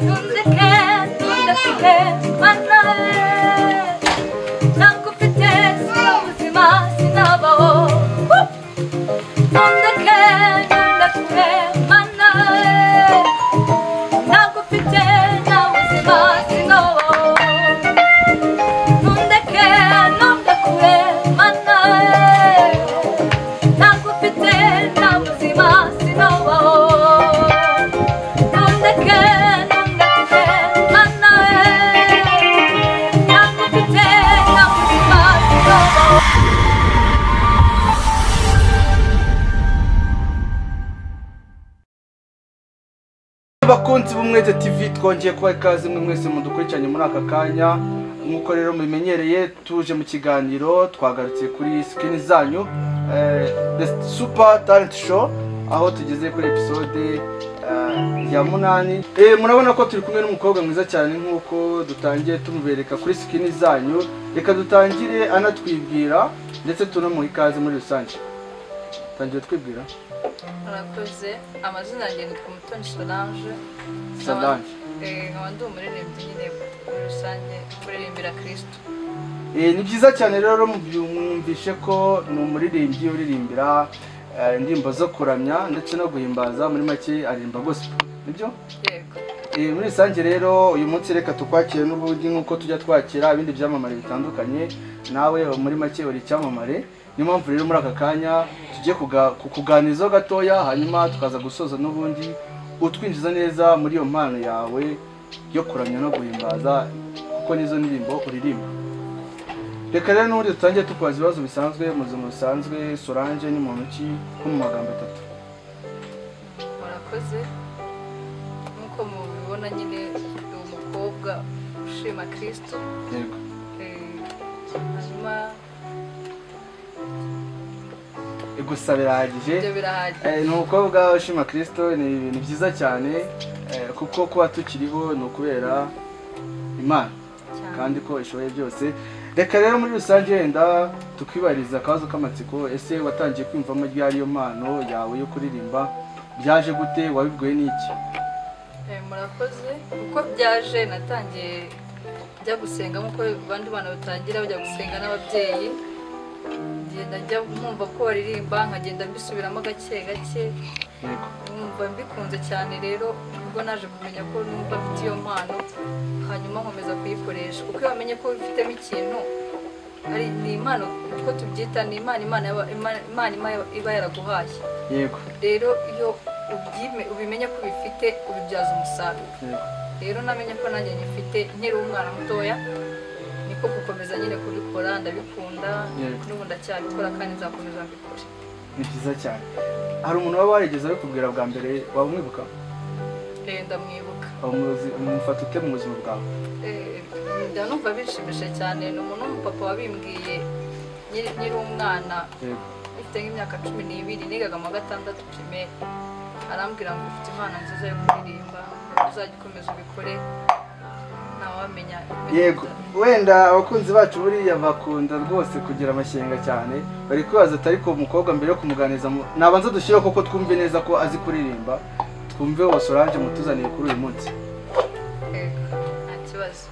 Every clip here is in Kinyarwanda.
Nundeke, nundekure Mana ntagufite ubuzima sinabaho. Nundeke, nundekure Mana ntagufite nta buzima sinabaho. Nundeke, nundekure Mana ntagufite nta buzima sinabaho. Nundeke, nundekure Mana ntagufite nta buzima sinabaho. Bakunzi b'Umwete TV, twongeye kubaha ikaze mwe mwese mudukurikiranye muri aka kanya. Nk'uko rero mubimenyereye, tuje mu kiganiro, twagarutse kuri screen zanyu, The Super Talent Show, aho tugeze kuri episode ya 8. Murabona ko turi kumwe n'umukobwa mwiza cyane nk'uko dutangiye tumubereka kuri screen zanyu. Reka dutangire anatwibwira ndetse tunamuha ikaze muri rusange. Tangiye twibwira. Murakoze, amazina yanjye nitwa Umutoni Solange. Solange. Nkaba ndi umuririmbyi nyine muri rusange, kuririmbira Kristo. Ni byiza cyane rero mwumvishe ko ni umuririmbyi uririmbira indirimbo zo kuramya ndetse no guhimbaza, muri make aririmba gospel, nibyo? Yego. Muri rusange rero uyu munsi reka tukwakire n'ubundi nk'uko tujya twakira ibindi byamamare bitandukanye, nawe muri make uri icyamamare. Niyo mpamvu rero muri aka kanya tugiye kukuganirizaho gatoya, hanyuma tukaza gusoza n'ubundi utwinjiza neza muri iyo mpano yawe yo kuramya no guhimbaza, kuko nizo ndirimbo uririmba. Reka rero n'ubundi dutangiye tukubaza ibibazo bisanzwe mu buzima busanzwe. Solange ni muntu ki nko mu magambo atatu? Murakoze. Nk'uko mubibona nyine ni umukobwa ushima Kristo. Yego. Hanyuma gusa birahagije. Ibyo birahagije. Ni umukobwa ushima Kristo, ni ibintu byiza cyane, kuko kuba tukiriho ni ukubera Imana kandi ko ishoboye byose. Reka rero muri rusange wenda tukwibariza akabazo k'amatsiko: ese watangiye kwiyumvamo ryari iyo mpano yawe yo kuririmba? Byaje gute? Wabibwiwe n'iki? Murakoze. Uko byaje, natangiye njya gusenga nk'uko abandi bana batangira bajya gusenga n'ababyeyi. Ngenda njya nkumva ko baririmba, nkagenda mbisubiramo gake gake, Yego. nkumva mbikunze cyane. Rero ubwo naje kumenya ko numva mfite iyo mpano, hanyuma nkomeza kuyikoresha, kuko iyo wamenye ko wifitemo ikintu, ari ni impano, uko tubyita ni impano Imana iba yaraguhaye. Yego. Rero iyo ubimenye ko ubifite, ubibyaza umusaruro. Yego. Rero namenye ko nanjye nyifite nkiri umwana mutoya, niko gukomeza nyine kubikora, ndabikunda. Yego. N'ubu ndacyabikora kandi nzakomeza mbikore. Ni byiza cyane. Hari umuntu waba warigeze abikubwira bwa mbere, waba umwibuka? Ndamwibuka. Umufata ute mu buzima bwawe? Ndanumva bishimishije cyane. Ni umuntu w'umupapa wabimbwiye nkiri umwana, Yego. mfite nk'imyaka 12, nigaga mu wa 6 primaire. Arambwira ngo ufite impano nziza yo kuririmba, uzajya ukomeza ubikore, ntawamenya. Yego. Wenda abakunzi bacu buriya bakunda rwose kugira amashyenga cyane, bari kwibaza ati ariko umukobwa mbere yo kumuganiriza nabanza dushyireho koko twumve neza ko azi kuririmba, twumve wa Solange mutuzaniye kuri uyu munsi. Yego, nta kibazo.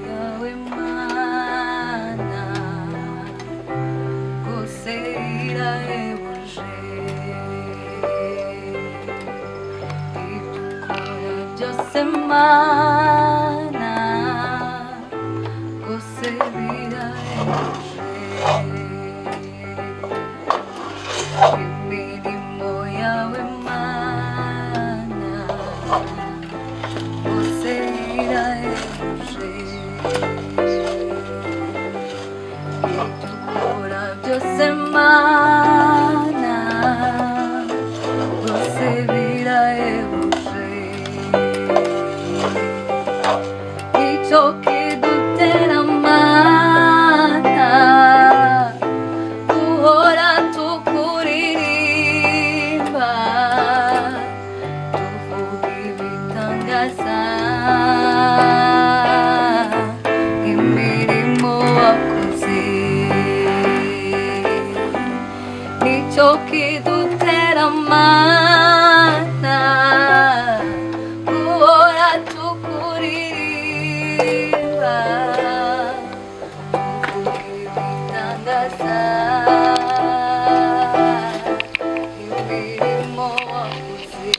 Yawe Mana rwose irahebuje, ibyo ukora byose Mana rwose birahebuje, imirimo yawe Mana rwose irahebuje, ibyo ukora byose Mana rwose birahebuje. Ibitangaza imirimo wakoze nicyo kidutera amana guhora tukuririmba tuvuga ibitangaza imirimo wakoze.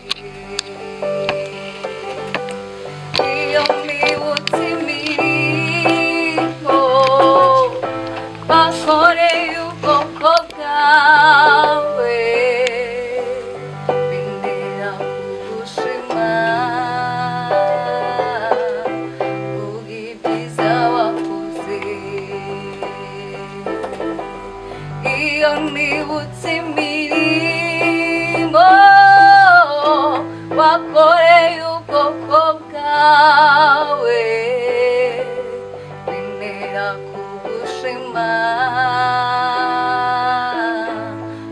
Iyo nibutse imirimo bakoreye ubwoko bwawe bintera kugushima kubw'ibyiza wakoze. Iyo nibutse imirimo wakoreye ubwoko bwawe bintera kugushima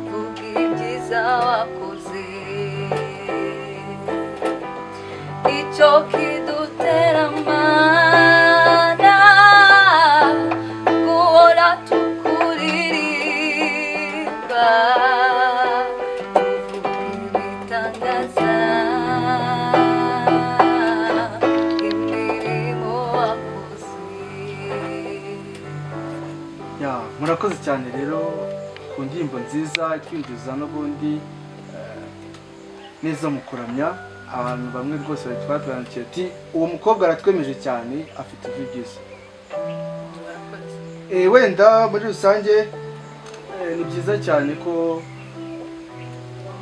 kubw'ibyiza wakoze. Icyo kidutera amana guhora tukuririmba tuvuga ibitangaza imirimo wakoze. Ya, murakoze cyane rero ku ndirimbo nziza itwinjiza n'ubundi neza mu kuramya. Abantu bamwe rwose batwandikiye ati uwo mukobwa aratwemeje cyane, afite ijwi ryiza. Murakoze. Wenda muri rusange ni byiza cyane ko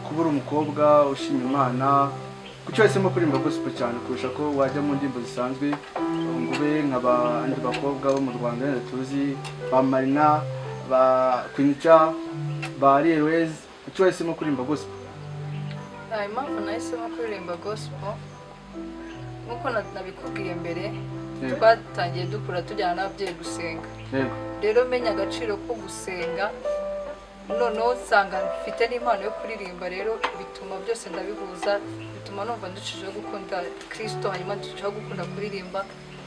kuba uri umukobwa ushima Imana, kuki wahisemo kuririmba gospel cyane kurusha ko wajya mu ndirimbo zisanzwe ngo ube nka bandi bakobwa bo mu Rwanda wenda tuzi ba Marina, ba Queen Cha, ba Ariel Wayz? Kuki wahisemo kuririmba gospel? Impamvu nahisemo kuririmba gospel nk'uko nabikubwiye mbere, twatangiye dukura tujyana n'ababyeyi gusenga. Rero menya agaciro ko gusenga, noneho nsanga mfite n'impano yo kuririmba, rero bituma byose ndabihuza, bituma numva ndushijeho gukunda Kristo, hanyuma ndushijeho gukunda kuririmba,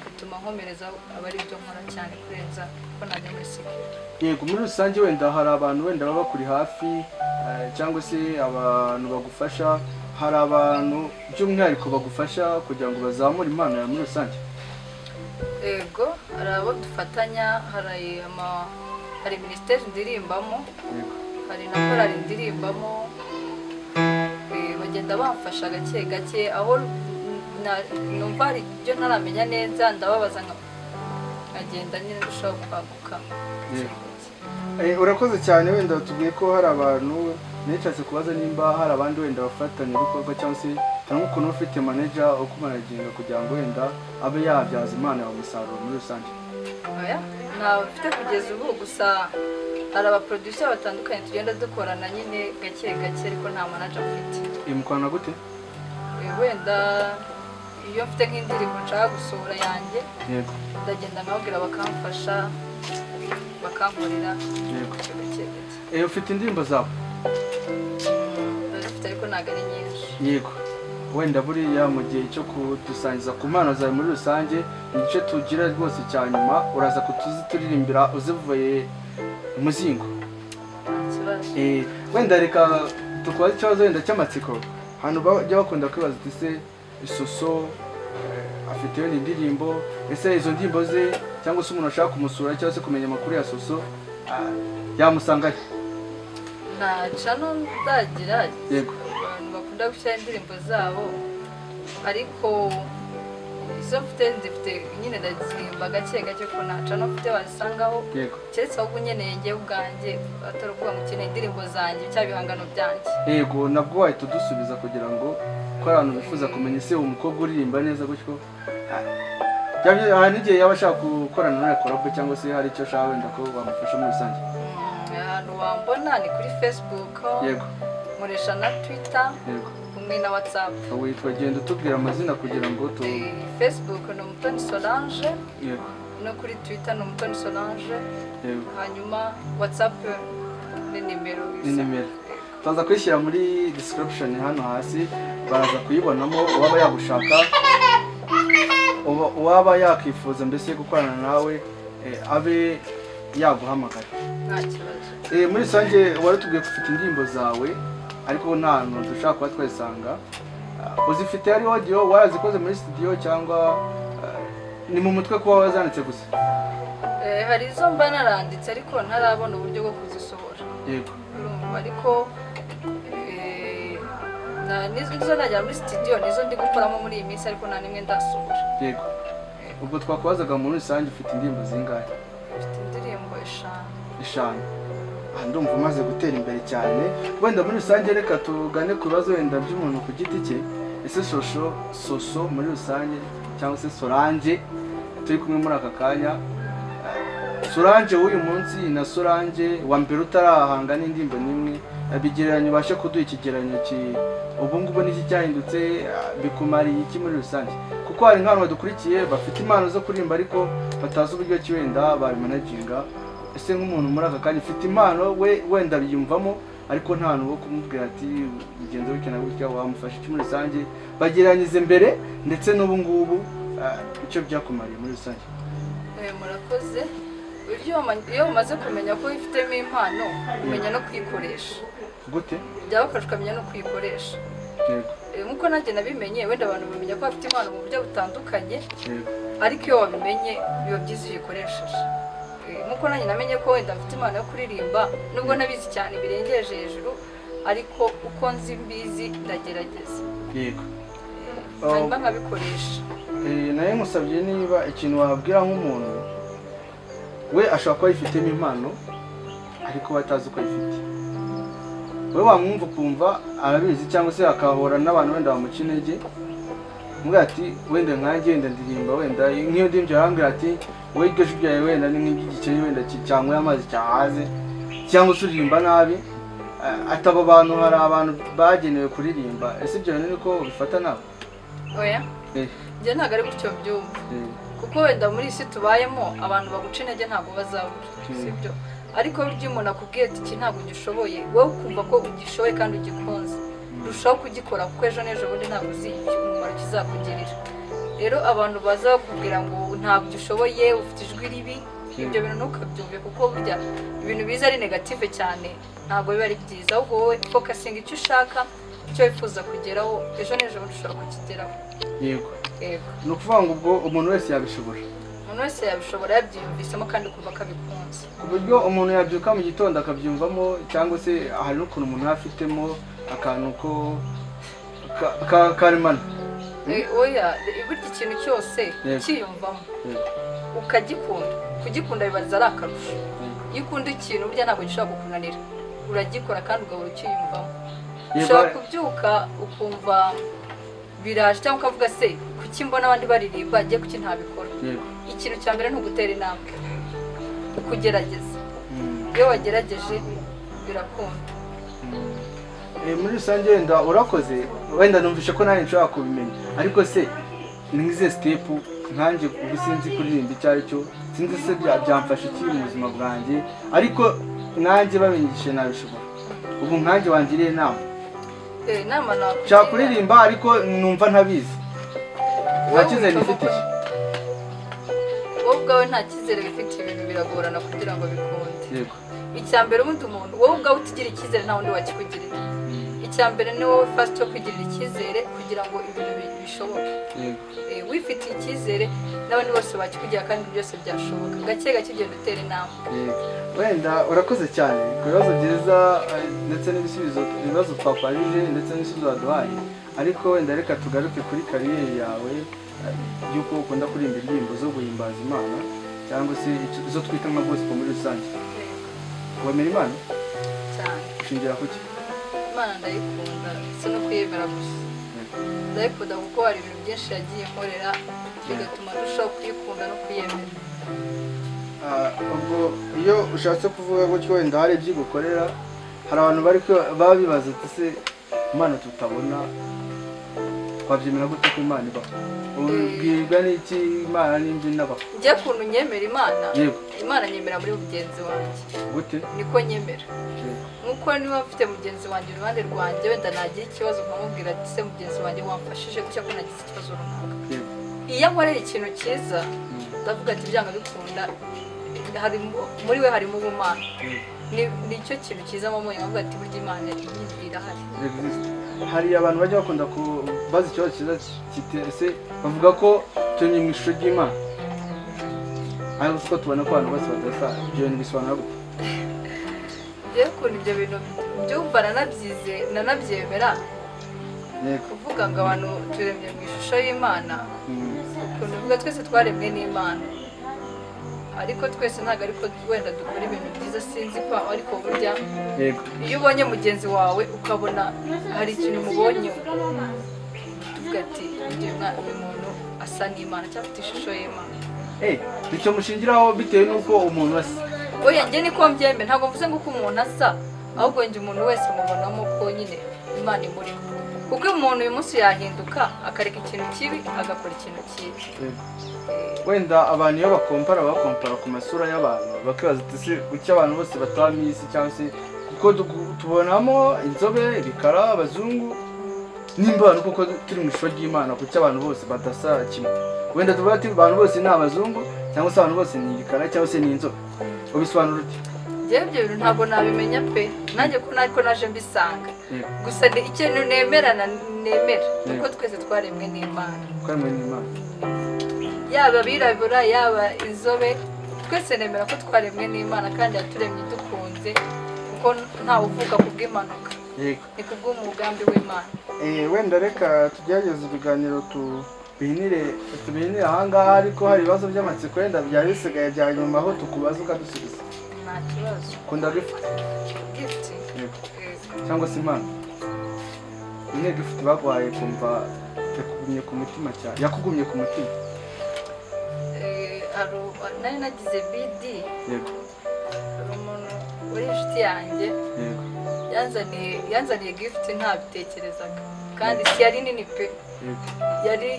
bituma nkomereza aba ari byo nkora cyane kurenza ko najya muri secular. Yego, muri rusange wenda hari abantu wenda baba bakuri hafi cyangwa se abantu bagufasha, hari abantu by'umwihariko bagufasha kugira ngo bazamure impano yawe muri rusange? Yego, hari abo dufatanya, hari minisiteri ndirimbamo, hari na korali ndirimbamo, bagenda bamfasha gake gake, aho numva hari ibyo ntaramenya neza ndababaza nkagenda nyine ndushaho kwaguka gake gake. Urakoze cyane. Wenda tubwiye ko hari abantu, nishatse kubaza nimba hari abandi wenda bafatanyabikorwa cyangwa se cyangwa ukuntu ufite manager ukumanaginga kugira ngo wenda abe yabyaza impano yawe umusaruro muri rusange. Oya, ntawe mfite kugeza ubu, gusa hari abaproducer batandukanye tugenda dukorana nyine gake gake, ariko nta manager mfite. Mukorana gute? Wenda iyo mfite nk'indirimbo nshaka gusohora yanjye, ndagenda nkababwira bakamfasha, bakankorera gake gake. Ufite indirimbo zawe? Ndazifite ariko ntabwo ari nyinshi. Yego, wenda buriya mu gihe cyo kudusangiza ku mpano zawe muri rusange, igice tugira rwose cya nyuma uraza kutuzituririmbira uzivuye umuzingo. Nta kibazo. Wenda reka tukubaze ikibazo wenda cy'amatsiko. Hano bajya bakunda kwibaza uti se Soso afite wenda indirimbo, ese izo ndirimbo ze cyangwa se umuntu ashaka kumusura cyangwa se kumenya amakuru ya Soso yamusanga he? Nta channel ndagira. Abantu bakunda gushyira indirimbo zabo, ariko izo mfite nzifite nyine ndazirimba gake gake, ko nta channel mfite wazisangaho. Keretse ahubwo unyeneye njyewe ubwanjye, atari ukuvuga ngo ukeneye indirimbo zanjye cyangwa ibihangano byanjye. Yego, nabwo wahita udusubiza kugira ngo ko hari abantu bifuza kumenya ese uwo mukobwa uririmba neza gutyo, hari n'igihe yaba ashaka gukorana nawe collab cyangwa se hari icyo ashaka wenda ko wamufasha muri rusange. Ahantu wambona ni kuri Facebook, nkoresha na Twitter, kumwe na WhatsApp. Witwa, genda utubwira amazina kugira ngo tu Facebook ni Umutoni Solange, no kuri Twitter ni Umutoni Solange, hanyuma WhatsApp ni nimero Ni nimero. Tuza kwishyira muri description hano hasi. baraza kuyibonamo. Uwaba yagushaka, uwaba yakwifuza mbese gukorana nawe, abe yaguhamagara. Nta kibazo. Muri rusange waratubwiye ko ufite indirimbo zawe, ariko nta hantu dushaka kuba twayisanga. Uzifite ari audio warazikoze muri studio cyangwa ni mu mutwe kuba wazanditse gusa? Hari izo mba naranditse ariko ntarabona uburyo bwo kuzisohora. Yego. Urumva, ariko nizo najya muri studio nizo ndi gukoramo muri iyi minsi, ariko nta nimwe ndasohora. Yego. Ubwo twakubazaga muri rusange ufite indirimbo zingahe? Mfite indirimbo 5. 5. Ndumva umaze gutera imbere cyane. Wenda muri rusange reka tugane ku bibazo wenda by'umuntu ku giti cye. Ese Soso muri rusange cyangwa se Solange turi kumwe muri aka kanya, Solange w'uyu munsi na Solange wa mbere utarahanga n'indirimbo n'imwe, bigereranye ubashe kuduha ikigereranyo ubu ngubu n'iki cyahindutse, bikumariye iki muri rusange? Kuko hari nk'abantu badukurikiye bafite impano zo kuririmba ariko batazi uburyo ki wenda babimanaginga. Ese nk'umuntu muri aka kanya ufite impano we wenda biyumvamo ariko nta hantu ho kumubwira ati bigenze gutya na gutya, wamufasha iki muri rusange? Bagereranyize mbere ndetse n'ubu ngubu icyo byakumariye muri rusange. Murakoze. Iyo umaze kumenya ko wifitemo impano, umenya no kuyikoresha. Gute? Byabafasha ukamenya no kuyikoresha. Yego. Nkuko nanjye nabimenye, wenda abantu bamenya ko bafite impano mu buryo butandukanye. Yego. Ariko iyo wabimenye biba byiza iyo uyikoresheje. Nkuko nanjye namenye ko wenda mfite impano yo kuririmba, nubwo nabizi cyane birengeje hejuru, ariko uko nzi mbizi ndagerageza. Yego. Hanyuma nkabikoresha. Naye nkusabye niba ikintu wabwira nk'umuntu we ashobora kuba yifitemo impano ariko batazi uko ayifite, we wamwumva ukumva arabizi cyangwa se akahora n'abantu wenda bamuca intege, mubwira ati wenda nkanjye wenda ndirimba, wenda nk'iyo ndirimbo arambwira ati wowe iryo jwi ryawe wenda ni nk'iry'igikeri wenda cyanyweye amazi cyahaze, cyangwa se uririmba nabi. Ati abo bantu hari abantu bagenewe kuririmba. Ese ibyo bintu niko ubifata nawe? Oya, njye ntabwo ari gutyo mbyumva, kuko wenda muri iyi si tubayemo abantu baguca intege ntabwo bazabura, sibyo? Ariko burya iyo umuntu akubwiye ati iki ntabwo ugishoboye, wowe ukumva ko ugishoboye kandi ugikunze, urushaho kugikora kuko ejo n'ejo bundi ntabwo uzi umumaro kizakugirira. Rero abantu baza bakubwira ngo ntabwo ushoboye, ufite ijwi ribi, ibyo bintu ntukabyumve, kuko burya ibintu biza ari negative cyane ntabwo biba ari byiza. Ahubwo wowe fokasinga icyo ushaka, icyo wifuza kugeraho, ejo n'ejo bundi ushobora kukigeraho. Yego. Yego. Ni ukuvuga ngo ubwo umuntu wese yabishobora. Umuntu wese yabishobora yabyiyumvisemo kandi ukumva ko abikunze. Ku buryo umuntu yabyuka mu gitondo akabyumvamo, cyangwa se hari n'ukuntu umuntu aba afitemo akantu ko karemano. Oya, burya ikintu cyose ukiyumvamo ukagikunda, kugikunda bibaza ari akarusho. Iyo ukunda ikintu burya ntabwo gishobora kukunanira, uragikora kandi ugahora ukiyumvamo. Ushobora kubyuka ukumva biraje, cyangwa ukavuga se kuki mbona abandi baririmba njye kuki ntabikora. Ikintu cya mbere ni ugutera intambwe, ukugerageza. Iyo wagerageje birakunda. Muri rusange wenda urakoze, wenda numvishe ko nanjye nshobora kubimenya, ariko se ni nk'izihe step nkanjye ubu sinzi kuririmba icyo ari cyo, sinzi se byamfasha iki mu buzima bwanjye, ariko nanjye babinyigishije nabishobora. Ubu nkanjye wangiriye inama. Inama nakugira. Nshaka kuririmba ariko numva ntabizi. Nta cyizere nifitiye. Wowe ubwawe nta cyizere wifitiye, ibintu biragorana kugira ngo bikunde. Yego. Icya mbere ubundi umuntu wowe ubwawe utigira icyizere nta wundi wakikugirira. Icya mbere ni wowe first yo kwigirira icyizere kugira ngo ibintu bishoboke. Yego. Wifitiye icyizere n'abandi bose bakikugira kandi byose byashoboka. Gake gake ugenda utera intambwe. Yego. Wenda urakoze cyane ku bibazo byiza ndetse n'ibisubizo, ibibazo twakubajije ndetse n'ibisubizo waduhaye. Ariko wenda reka tugaruke kuri kariyeri yawe y'uko ukunda kuririmba indirimbo zo guhimbaza Imana cyangwa se izo twita nka gospel muri rusange. Wemera Imana? Cyane. Ushingira kuki? Imana ndayikunda, si no kuyemera gusa. Ndayikunda kuko hari ibintu byinshi yagiye inkorera bigatuma ndushaho kuyikunda no kuyemera. Ubwo iyo ushatse kuvuga gutyo wenda hari ibyo igukorera, hari abantu bari baba bibaza ati se Imana tutabona Wabyemera gute ko Imana ibaho? Ubwirwa n'iki Imana n'imbi n'abaho? Njye kuntu nyemera Imana. Yego. Imana nyemera muri mugenzi wanjye. Gute? Niko nyemera. Nkuko niba mfite mugenzi wanjye iruhande rwanjye wenda nagira ikibazo nkamubwira ati se mugenzi wanjye wamfashije gutya ko nagize ikibazo runaka. Yego. Iyo ankorera ikintu cyiza ndavuga ati byanga bikunda harimo muri we harimo ubumana. Nicyo kintu cyiza mama yavuga ati burya Imana irahari. Hari abantu bajya bakunda kubaza ikibazo cyiza kitese bavuga ko turi mu ishusho ry'Imana. Ariko siko tubona ko abantu bose badasa, ibyo bintu bisobanura gute? Njye ukuntu ibyo bintu byumva nanabyize nanabyemera. Kuvuga ngo abantu turemye mu ishusho y'Imana, ukuntu uvuga twese twaremwe n'Imana. Ariko twese ntabwo ariko wenda dukora ibintu byiza sinzi ko ariko burya iyo ubonye mugenzi wawe ukabona hari ikintu umubonye tuvuga ati uyu muntu asa n'Imana cyangwa afite ishusho y'Imana. Icyo mushingiraho bitewe n'uko umuntu asa. Oya njye niko mbyemera, ntabwo mvuze ngo uko umuntu asa, ahubwo njye umuntu wese mubonamo ko nyine Imana imurimo. Kuko umuntu uyu munsi yahinduka akareka ikintu kibi agakora ikintu cyiza. Wenda abantu iyo bakompara ku masura y'abantu bakibaza ati se kuki abantu bose bataba misi cyangwa se kuko tubonamo inzobe, ibikara, abazungu nimba abantu koko turi mu ishusho ry'Imana kuki abantu bose badasa kimwe? Wenda tuvuga ati abantu bose ni abazungu cyangwa se abantu bose ni ibikara cyangwa se ni inzobe. Ubisobanura ute? Njye ibyo bintu ntabwo nabimenya pe, nanjye ko nariko naje mbisanga. Gusa ikintu nemera nemera kuko twese twaremwe n'Imana. Twaremwe n'Imana. Yaba abirabura yaba inzobe twese nemera ko twaremwe n'Imana kandi yaturemye dukunze kuko ntawe uvuga kubw'impanuka. Yego. Ni kubw'umugambi w'Imana. Wenda reka tugerageze ibiganiro tubihinire ahangaha ariko hari ibibazo by'amatsiko wenda byari bisigaye bya nyuma aho tukubaza ukadusubiza. Nta kibazo. Ukunda gift? Gift? Yego. Cyangwa se impano? Imwe gift baguhaye kumva yakugumye ku mutima cyane. Yakugumye ku mutima. Nari nagize BD. Yego. Hari umuntu uri inshuti yanjye. Yego. Yanzaniye gift ntabitekerezaga kandi si yari nini pe. Yego. Yari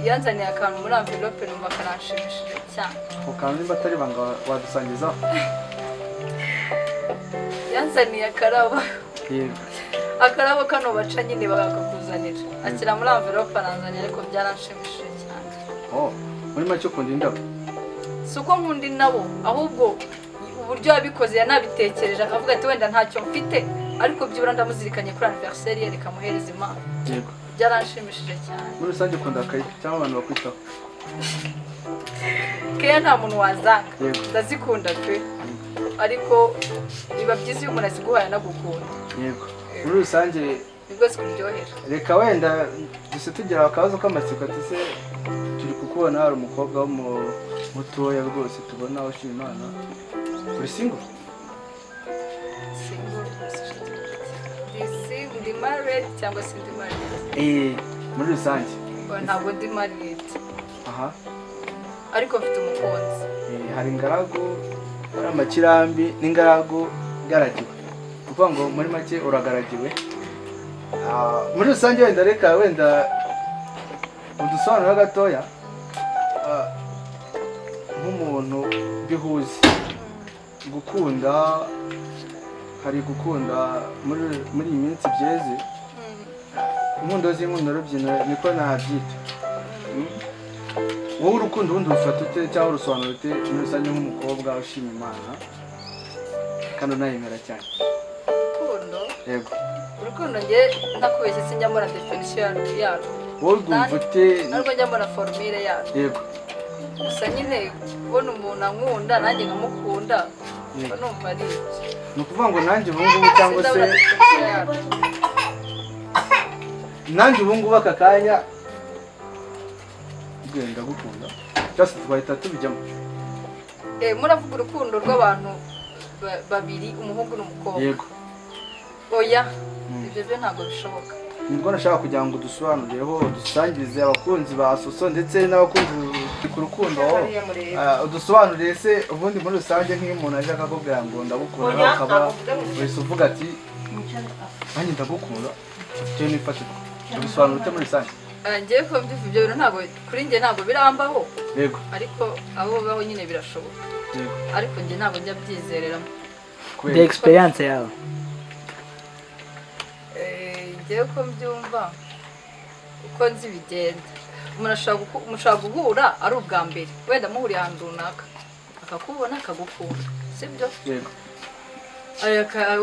yanzaniye akantu muri envelope numva karanshimishije cyane. Ako kantu nimba atari ibanga wadusangizaho? Yanzaniye akarabo. Yego. Akarabo kano baca nyine bakakuzanira. Akira muri envelope aranzanira ariko byaranshimishije cyane. Oh, muri make ukunda indabo? Si uko nkunda indabo, ahubwo uburyo yabikoze yanabitekereje akavuga ati wenda ntacyo mfite ariko byibura ndamuzirikanye kuri anniversaire ye reka muhereze impano. Yego. Byaranshimishije cyane. Muri rusange ukunda akayi cyangwa abantu bakwitaho? Keya nta muntu wazanga. Ndazikunda pe. Ariko biba byiza iyo umuntu aziguhaye anagukunda. Yego. Muri rusange nibwo zikuryohera. Reka wenda duse tugira akabazo k'amatsiko ati se turi kukubona hari umukobwa mutoya rwose tubona ushima Imana. Uri single? Single. Ndi married cyangwa se ndi married? Muri rusange. Ntabwo ndi married. Aha. Ariko mfite umukunzi. Hari ingaragu, hari amakirambi n'ingaragu garagiwe. Kuvuga ngo muri make uragaragiwe. Muri rusange wenda reka wenda udusobanura gatoya nk'umuntu bihuze gukunda hari gukunda muri iyi minsi byeze inkundo z'inkundo rubyino niko nabyita. Wowe urukundo ubundi urufata ute cyangwa urusobanura ute muri rusange nk'umukobwa ushima Imana kandi unayemera cyane? Urukundo? Yego. Urukundo njye ntakubeshye sinjya mbona definition yarwo. Wowe urwumva ute? Ntabwo njya mbona formule yarwo. Yego. Gusa nyine kubona umuntu ankunda nanjye nkamukunda numva ari ibyo. Ni ukuvuga ngo nanjye ubu ngubu cyangwa se nanjye ubu ngubu aka kanya ndagukunda just twahita tubijyamo. Muravuga urukundo rw'abantu babiri umuhungu n'umukobwa. Yego. Oya ibyo byo ntabwo bishoboka. Nibwo nashaka kugira ngo dusobanurireho dusangirize abakunzi ba Soso ndetse n'abakunzi ku rukundo udusobanurire se ubundi muri rusange nk'iyo umuntu aje akakubwira ngo ndagukunda ukaba wese uvuga ati nanjye ndagukunda icyo ni ifatika ubisobanura ute muri rusange? Ngiye ko mbyumva ibyo bintu ntabwo kuri njye ntabwo birambaho. Yego. Ariko abo baho nyine birashoboka. Yego. Ariko njye ntabwo njya byizereramo. The experience yawe. Ngiye ko mbyumva uko nzi bigenda. Umuntu ashobora guhura ari ubwa mbere wenda muhuriye ahantu runaka akakubona akagukunda, sibyo? Yego.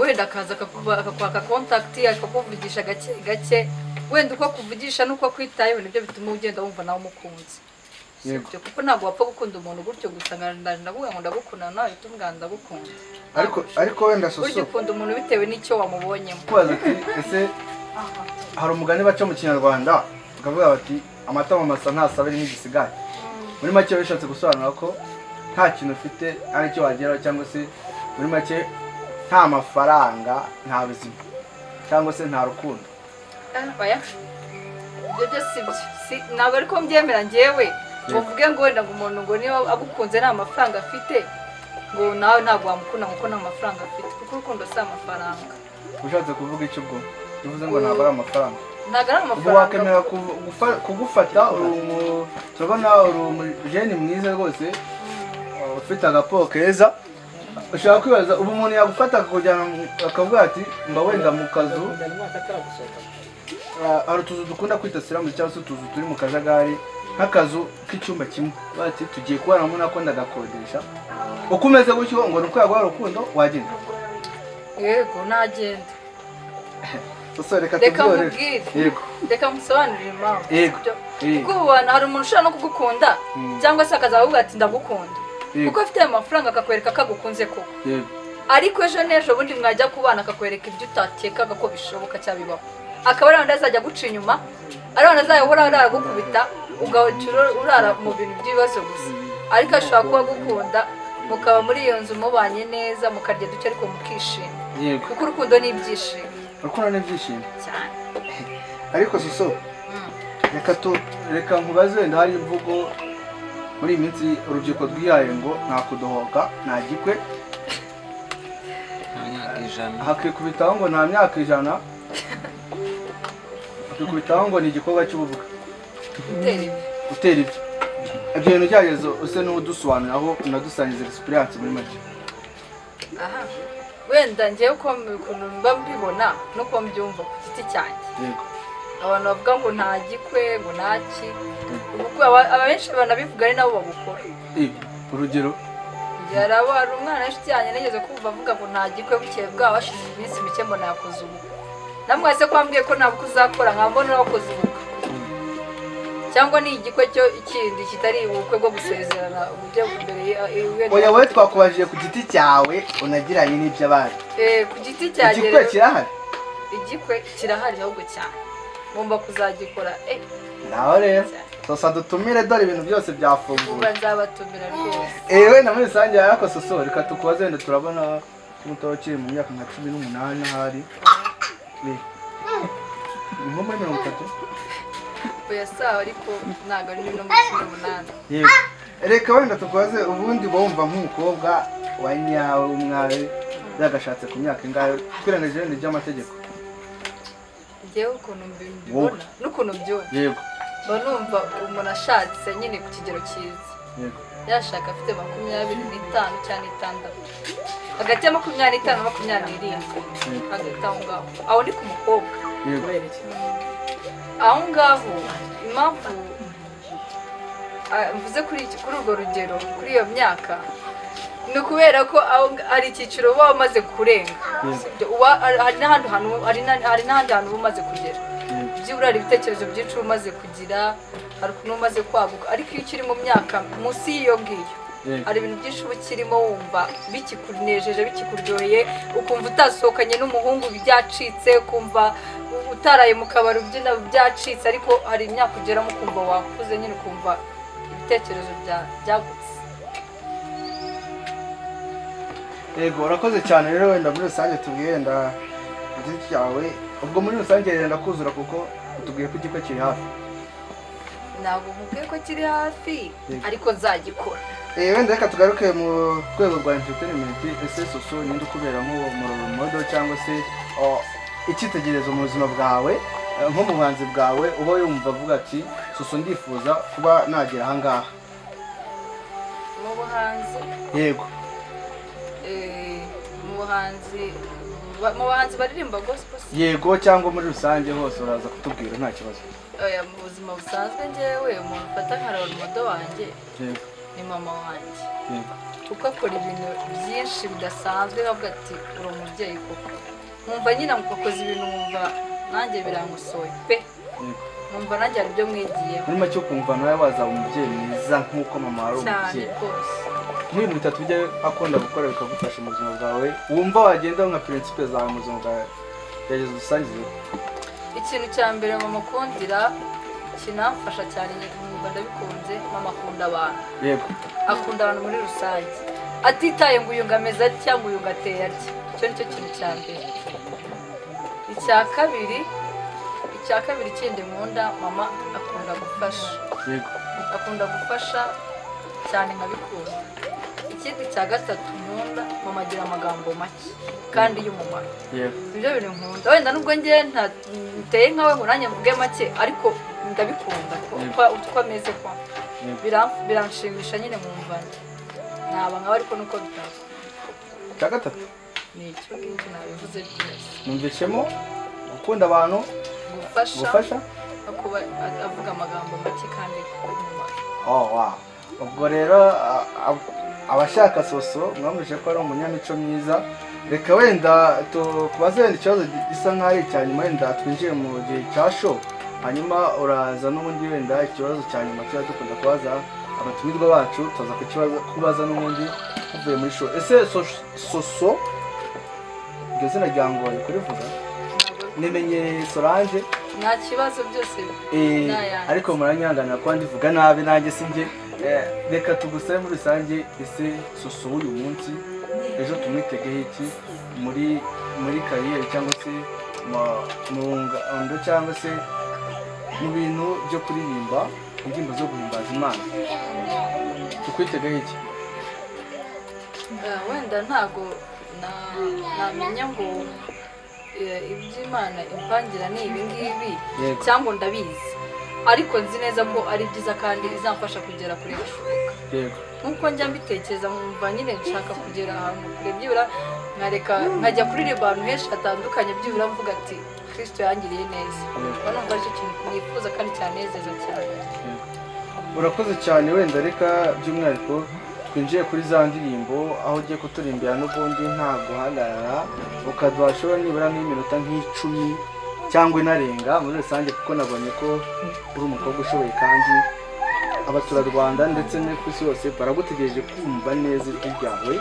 Wenda akaza akakwaka contact akakuvugisha gake gake, wenda uko kuvugisha nuko kwitayeho nibyo bituma ugenda wumva nawe umukunze. Yego. Kuko ntabwo wapfa gukunda umuntu gutyo gusa ndavuga ngo ndagukunda nawe utumbwira ndagukunda. Ariko wenda Soso burya ukunda umuntu bitewe n'icyo wamubonyemo. Kubaza ati ese hari umugani baca mu Kinyarwanda bakavuga bati amata masa ntasabira n'igisigaye. Muri make bishatse gusobanura ko nta kintu ufite ari cyo wageraho, cyangwa se muri make nta mafaranga nta buzima cyangwa se nta rukundo. Oya, ibyo byo si byo, ntabwo ariko mbyemera njyewe ngo uvuge ngo wenda ngo umuntu ngo niba agukunze nta mafaranga afite ngo nawe ntabwo wamukunda kuko nta mafaranga afite, kuko urukundo si amafaranga. Ushatse kuvuga icyo ubwo bivuze ngo ntabwo ari amafaranga? Ntabwo ari amafaranga. Wakemera kugufata, turabona uri umujeni mwiza rwose ufite agapo keza, ushobora kwibaza ubu umuntu yagufata akakujyana akavuga ati mba wenda mu kazu, hari utuzu dukunda kwita siramu cyangwa se utuzu turi mu kajagari nk'akazu k'icyumba kimwe, bati tugiye kubanamo nako ndagakodesha, uko umeze gutyo ngo ni uko yaguha urukundo wagenda? Yego nagenda. Soso reka tubwire. Yego. Reka musobanurire impamvu. Yego. Kuko ubu hari umuntu ushobora no kugukunda cyangwa se akazavuga ati ndagukunda kuko afite amafaranga akakwereka ko agukunze koko. Yego. Ariko ejo n'ejo bundi mwajya kubana akakwereka ibyo utakekaga ko bishoboka cyabibaho, akaba ari wenda azajya guca inyuma, ari wenda azahora aragukubita ugahita urara mu bintu by'ibibazo gusa. Ariko ashobora kuba agukunda mukaba muri iyo nzu mubanye neza mukarya duke ariko mukishima. Yego. Kuko urukundo ni ibyishimo. Urukundo ni ibyishimo cyane. Ariko Soso reka nkubaze wenda hari imvugo muri iyi minsi urubyiruko rwihaye ngo nta kudohoka nta gikwe, hakikubitaho ngo nta myaka 100, hakikubitaho ngo ni igikorwa cy'ubuvuga gutera ibyo. Ibyo bintu byageze use n'udusobanurira aho unadusangiza experience muri make. Aha wenda ngiye uko ukuntu mba mbibona nuko mbyumva ku giti cyanjye. Yego. Abantu bavuga ngo nta gikwe ngo ntaki, ubwo abenshi banabivuga ari nabo babukora. Urugero hari umwana w'inshuti yanjye nigeze kumva avuga ngo nta gikwe, bukeye bwaho hashize iminsi mike mbona yakoze ubukwe. Namwe se ko wambwiye ko ntabwo uzakora nkambona urakoze ubukwe, cyangwa ni igikwe cyo ikindi kitari ubukwe bwo gusezerana ujya imbere. Oya wowe twakubajije ku giti cyawe unagiranye n'iby'abandi. Ku giti cyanjye igikwe kirahari? Igikwe kirahari ahubwo cyane ngomba kuzagikora. Naho rero Soso dutumire dore ibintu byose byafunguye. Uba nzabatumira rwose. Wenda muri rusange ariko Soso reka tukubaze wenda turabona umuto ukiri mu myaka nka 18 ahari. Ni nko muri 30. Oya sawa ariko ntabwo ari 18. Yego. Reka wenda tukubaze ubundi bumva nk'umukobwa wa nyawe w'umwari yagashatse ku myaka ingahe twirangije wenda iby'amategeko? Njyewe ukuntu mbibona n'ukuntu mbyumva. Yego. Mba numva umuntu ashatse nyine ku kigero cyiza. Yego. Yashaka afite 25 cyangwa 6, hagati ya 25 na 27, hagati aho ngaho. Aho ni ku mukobwa. Yego. Aho ngaho impamvu mvuze kuri urwo rugero kuri iyo myaka ni ukubera ko hari icyiciro uba umaze kurenga, hari n'ahandi hantu uba umaze kugera, byibura hari ibitekerezo byinshi uba umaze kugira, hari ukuntu umaze kwaguka. Ariko iyo ukiri mu myaka munsi y'iyo ngiyo hari ibintu byinshi uba ukirimo wumva bikikunejeje bikikuryoheye, ukumva utasohokanye n'umuhungu byacitse, ukumva utaraye mu kabari ubyina byacitse. Ariko hari imyaka ugeramo ukumva wakuze nyine, ukumva ibitekerezo byagutse. Yego urakoze cyane. Rero wenda muri rusange tubwiye wenda igiti cyawe, ubwo muri rusange yenda kuzura kuko utubwiye ko igikwe kiri hafi. Ntabwo nkubwiye ko kiri hafi ariko nzagikora. Wenda reka tugaruke mu rwego rwa entertainment. Ese Soso ninde ukubera nk'uwo role model cyangwa se icyitegererezo mu buzima bwawe Nko mu buhanzi bwawe uba yumva avuga ati Soso ndifuza kuba nagera aha ngaha mu buhanzi? Yego. Mu buhanzi, mu bahanzi baririmba gospel? Yego, cyangwa muri rusange hose uraza kutubwira nta kibazo. Oya, mu buzima busanzwe njyewe umuntu ufata nka role model wanjye ni mama wanjye. Kuko akora ibintu byinshi bidasanzwe, avuga ati uri umubyeyi koko. Nkumva nyine akoze ibintu nkumva nanjye birangusoye pe. Nkumva nanjye hari ibyo mwigiyeho. Muri make ukumva nawe wazaba umubyeyi mwiza nk'uko mama wari umubyeyi. Cyane rwose. Nk'ibintu bitatu bijya akunda gukora bikagufasha mu buzima bwawe, wumva wagenda nka principe zawe mu buzima bwawe, gerageza udusangize. Ikintu cya mbere mama akundira kinamfasha cyane, nkumva ndabikunze, mama akunda abantu. Yego. Akunda abantu muri rusange, atitaye ngo uyu ngo ameze atya, ngo uyu ngo ateye atya. Icyo nicyo kintu cya mbere. Icya kabiri kindi nkunda, mama akunda gufasha. Yego. Akunda gufasha cyane nkabikunda. Ikindi cya gatatu nkunda, mama agira amagambo make kandi y'umumaro. Yego. Ibyo bintu nkunda. Wenda nubwo njye ntateye nkawe ngo nanjye mvuge make, ariko ndabikunda uko ameze kwa. Biranshimisha nyine nkumva naba nkawe, ariko nuko bitaba. Icya gatatu ni icyo ngicyo nabivuze byose. Numvishemo gukunda abantu, gufasha no kuba avuga amagambo make kandi y'umumaro. Oh wow. Ubwo rero abashaka Soso mwamuje ko ari umunyamico myiza. Reka wenda tukubaze wenda ikibazo gisa nk'aho ari icya nyuma, wenda twinjiye mu gihe cya show, hanyuma uraza n'ubundi wenda ikibazo cya nyuma tuba dukunda kubaza abatumirwa bacu, tuza kubaza n'ubundi tuvuye muri show. Ese Soso iryo zina ryangoye kurivuga? Nimenye Solange. Nta kibazo byose. Ariko muranyanganira kuba ndivuga nabi nanjye sinjye. Reka tugusabe muri rusange, ese Soso w'uyu munsi ejo tumwitegeho iki muri kariyeri cyangwa se mu ngando cyangwa se mu bintu byo kuririmba indirimbo zo guhimbaza Imana, tukwitegeho iki? Wenda ntago namenya ngo iby'Imana impangira ni ibi ngibi cyangwa ndabizi, ariko nzi neza ko ari byiza kandi izamfasha kugera kure bishoboka. Yego. Nkuko njya mbitekereza nkumva nyine nshaka kugera ahantu kure, byibura nkareka nkajya kuririmba ahantu henshi hatandukanye, byibura mvuga ati Kristo yangiriye neza. Numva aricyo kintu nifuza kandi cyanezeza cyane. Urakoze cyane. Wenda reka by'umwihariko twinjiye kuri za ndirimbo aho ugiye kuturimbira n'ubundi nta guhagarara, ukaduha shobora nibura nk'iminota nk'icumi cyangwa inarenga muri rusange, kuko nabonye ko uri umukobwa ushoboye kandi abaturarwanda ndetse no ku isi yose baragutegereje kumva neza ijwi ryawe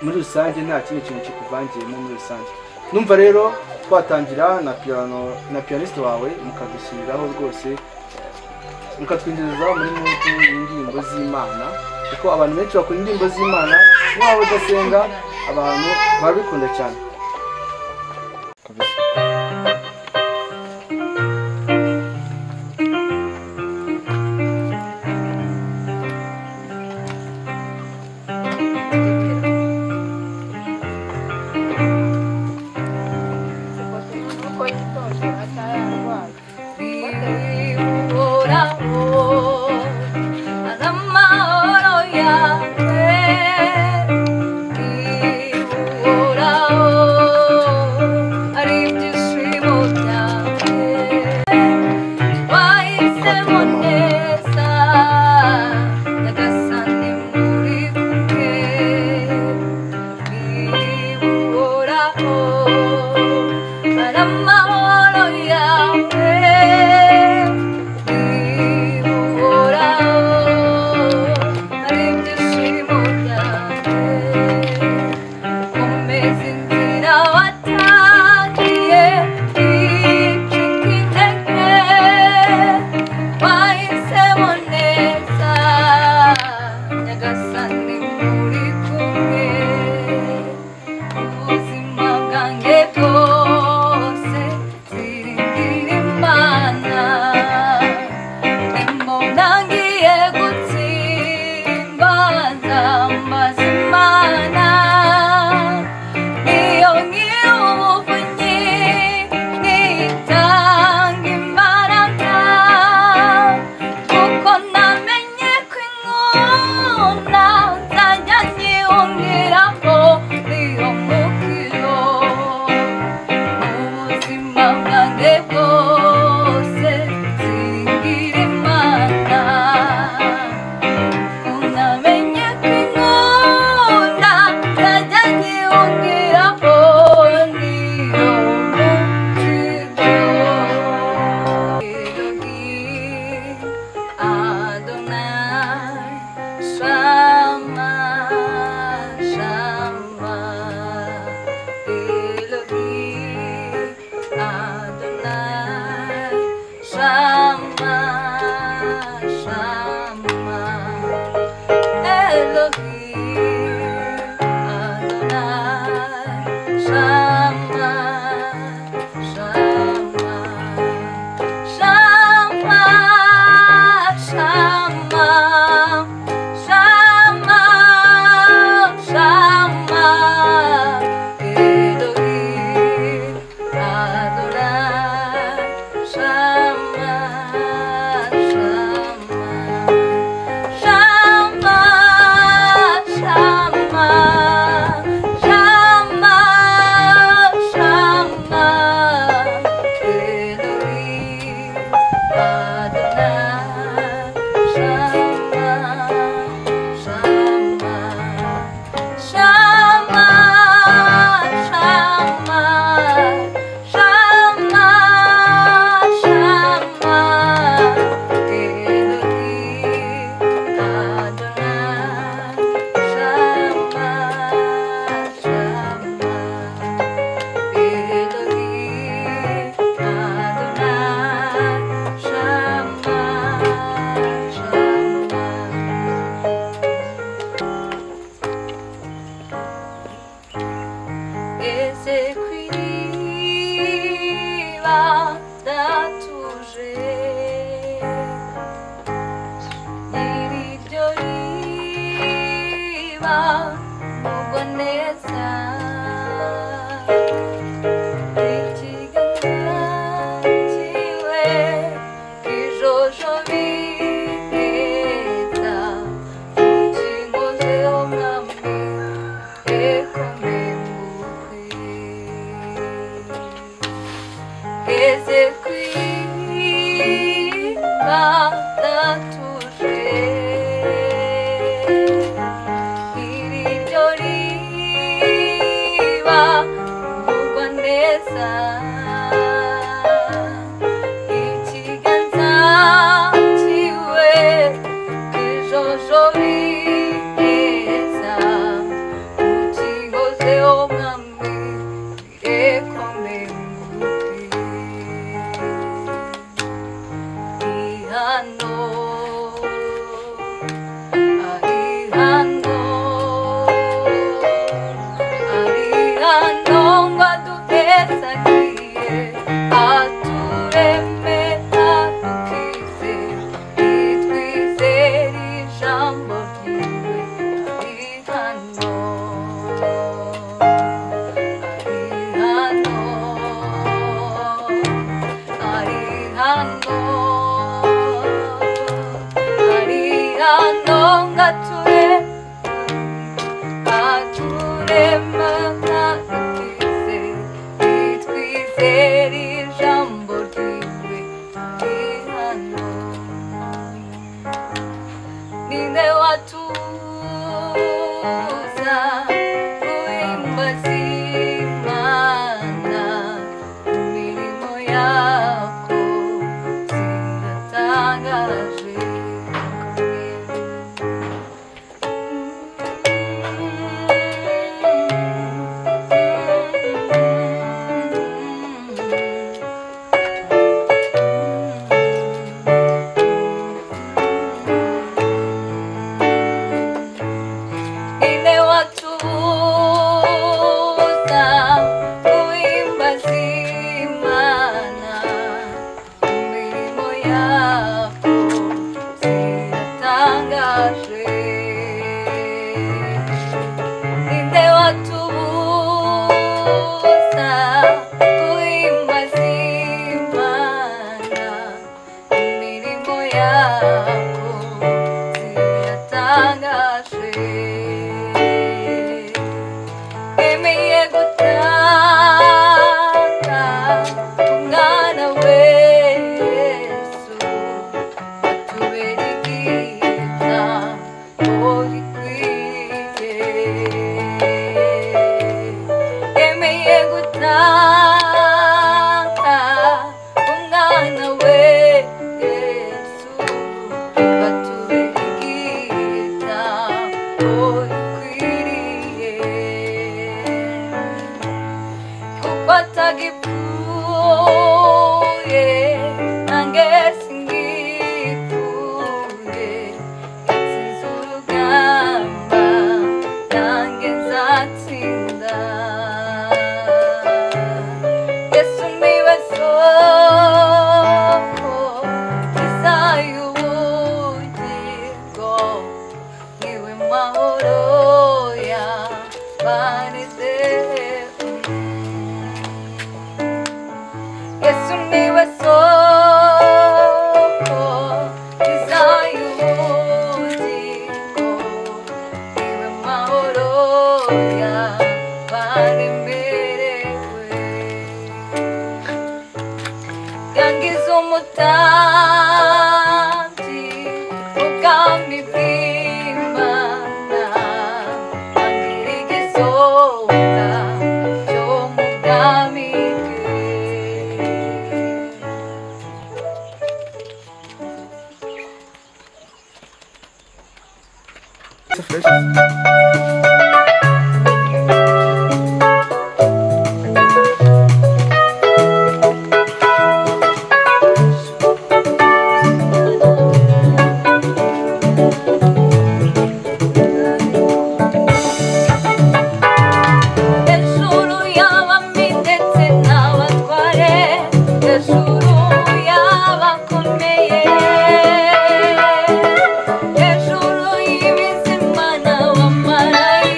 muri rusange, nta kindi kintu kikuvangiyemo muri rusange. Numva rero twatangira na piano na pianiste wawe, mukadushyiriraho rwose, mukatwinjiriza muri mutu y'indirimbo z'Imana, kuko abantu benshi bakunda indirimbo z'Imana, n'abo udasenga abantu barabikunda cyane. Amahoro yawe. Nojobigeza ubugingo omwami irekomenguke Ihano Arihano Arihano ngwaduhezagiye atureme adukize itwizere ijambo ryiwe Arihano Arihano Arihano Arihano ngature aturema adukize itwizere ijambo ryiwe Arihano Ninde watuza guhimbaza Imana imirimo yako ziratangaje. Ninde watuza guhimbaza Imana imirimo yako ziratangaje. Ninde watubuza guhimbaza Imana imirimo yako ziratangaje. Emeye gutanga umwana we Yesu atubera igitambo gikwiye. Emeye gutanga umwana we Yesu atubera igitambo gikwiriye. Kuko atagipfuye nange singipfuye yatsinze urugamba nange nzatsinda. Yesu niwe soko nziza y'ubugingo niwe mahoro y'abanezerewe. Yesu niwe soko nziza y'ubugingo niwe mahoro y'abaremerewe. Yangize umutambyi ubwami bw'Imana angira igisonga cyo mu bwami bwe. Hejuru y'abami ndetse n'abatware, hejuru y'abakomeye, hejuru y'ibizima n'abamarayika.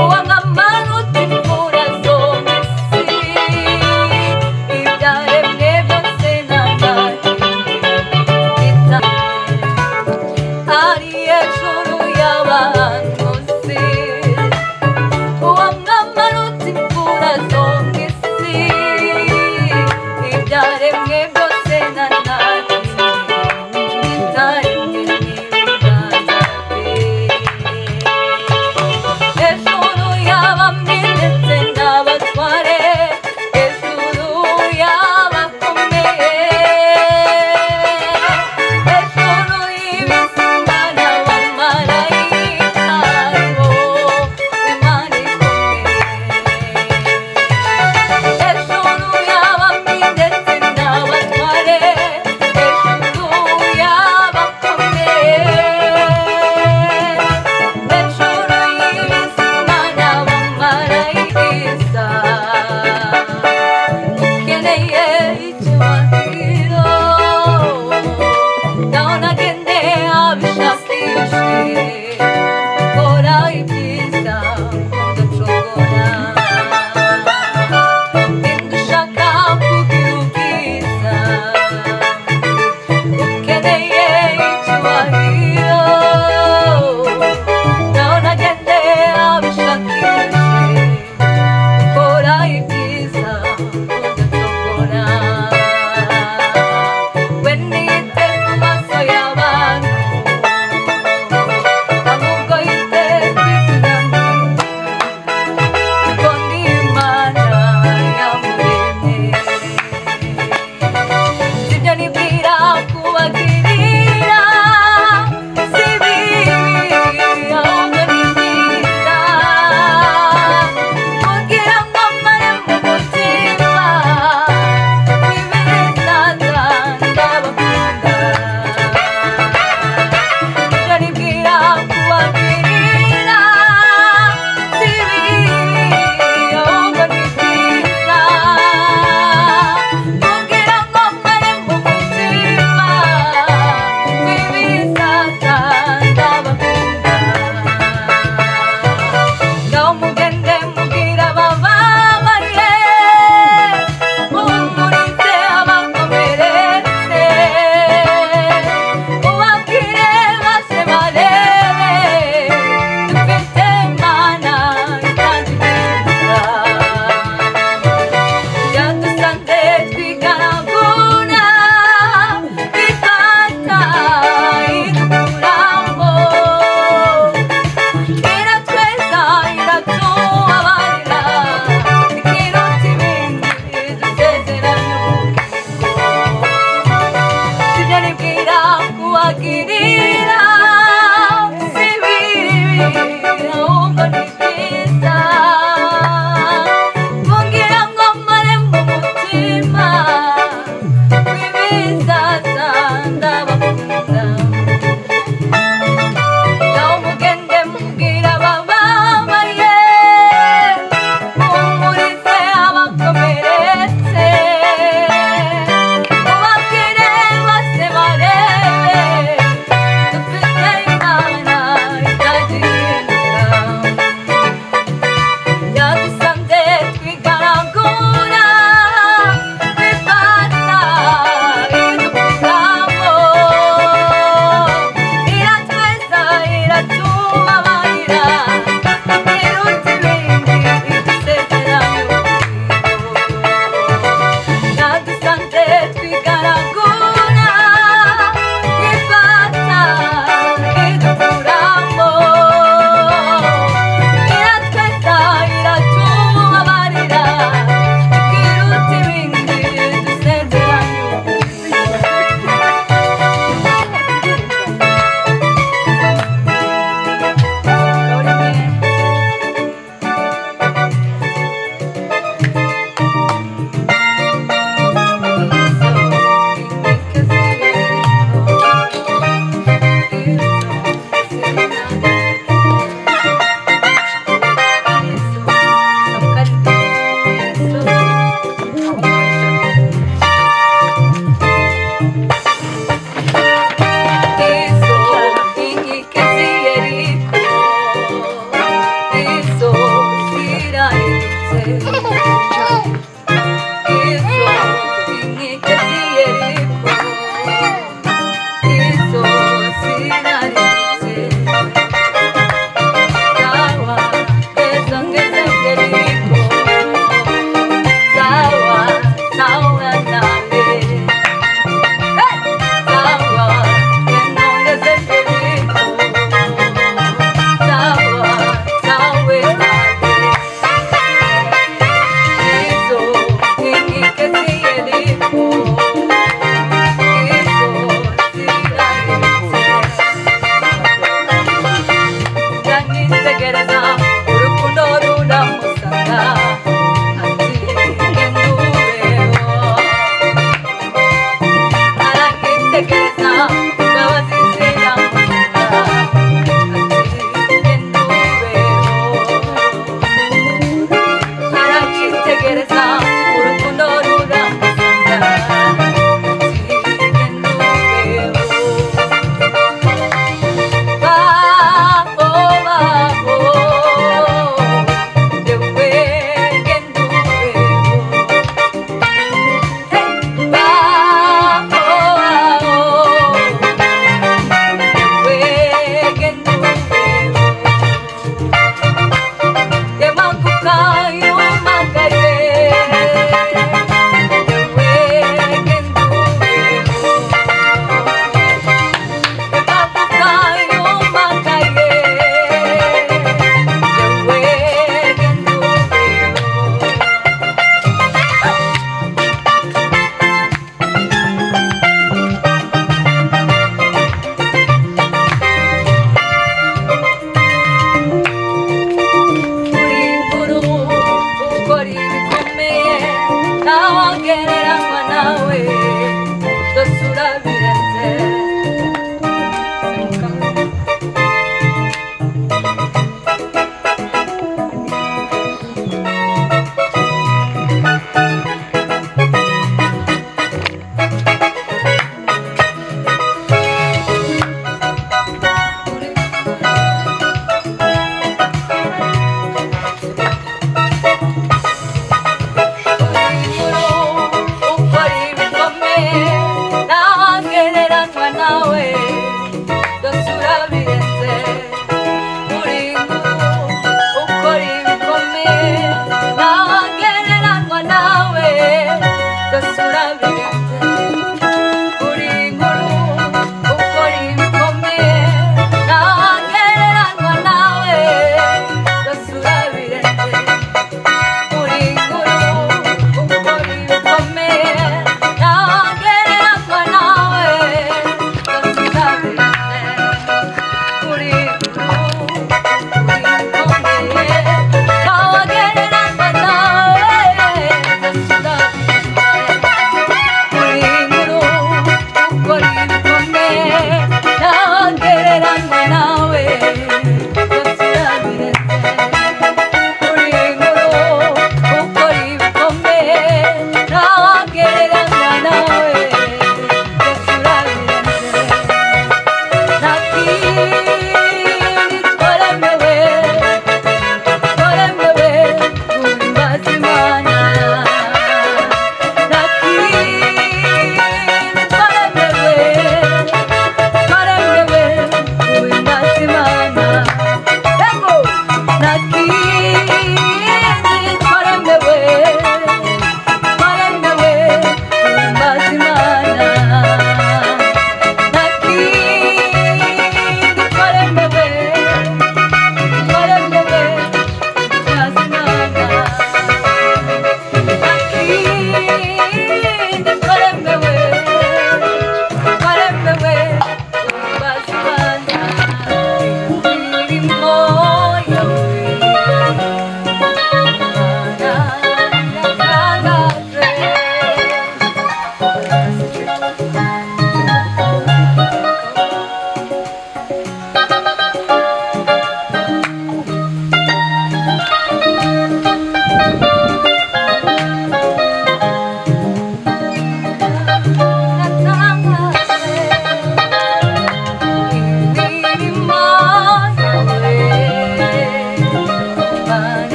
Uwo mwamara uta imfura zo mu isi, ibyaremwe byose nta na kimwe ari hejuru y'abahanuzi. Uwo mwamara uta imfura zo mu isi, ibyaremwe byose nta na kimwe bitaremwe n'ibiganza bye. Hejuru Sawa, sawa,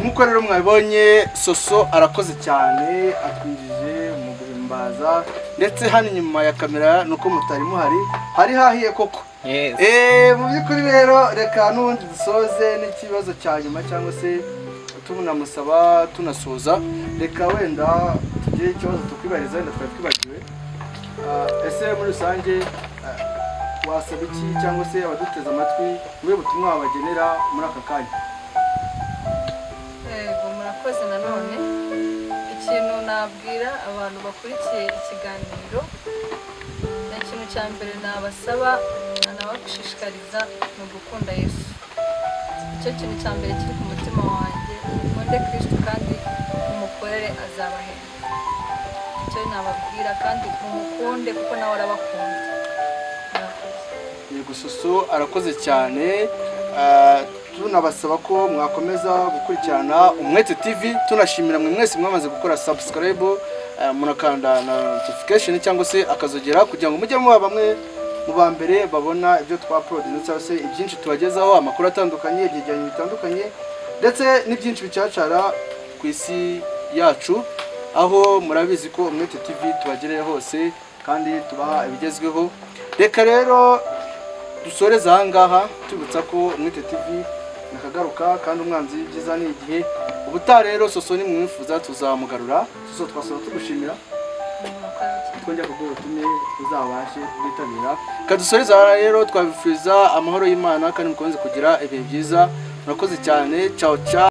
Nkuko rero mwabonye Soso arakoze cyane atwinjije mu guhimbaza ndetse hano inyuma ya kamera nuko mutari muhari hari hahiye koko. Mu by'ukuri rero reka n'ubundi dusoze n'ikibazo cya nyuma cyangwa se Tunamusaba tunasoza, reka wenda tugire ikibazo tukwibariza, wenda twari twibagiwe. Ese muri rusange wasaba iki cyangwa se abaduteze amatwi muri butumwa wabagenera muri aka kanya? Yego, murakoze. Nanone ikintu nabwira abantu bakurikiye ikiganiro, ni ikintu cya mbere nabasaba nabashishikariza ni ugukunda Yesu. Icyo kintu cya mbere kiri ku mutima wanjye, mukunde Kristo kandi mumukorere azabahemba. Icyo nababwira, kandi mumukunde kuko nawe arabakunda. Yego, Soso arakoze cyane. Tunabasaba ko mwakomeza gukurikirana Umwete TV, tunashimira mwe mwese mwamaze gukora subscribe, munakanda na notification cyangwa se akazogera kugira ngo mujye muba bamwe mu ba mbere babona ibyo twa-uploadinze cyangwa se ibyinshi tubagezaho, amakuru atandukanye, ibyegeranyo bitandukanye ndetse n'ibyinshi bicacara ku isi yacu, aho murabizi ko Umwete TV tubagereye hose kandi tubaha ibigezweho. Reka rero dusoreze aha ngaha tubibutsa ko Umwete TV nakagaruka kandi umwanzi w'ibyiza ni igihe. Ubutaha rero Soso nimwifuza tuzamugarura. Soso, twasaba tugushimira, twongera kuguha ubutumire uzabashe kubwitabira. Kadusoreze aha rero, twabifuriza amahoro y'Imana kandi mukomeze kugira ibihe byiza. Murakoze cyane, ciao ciao.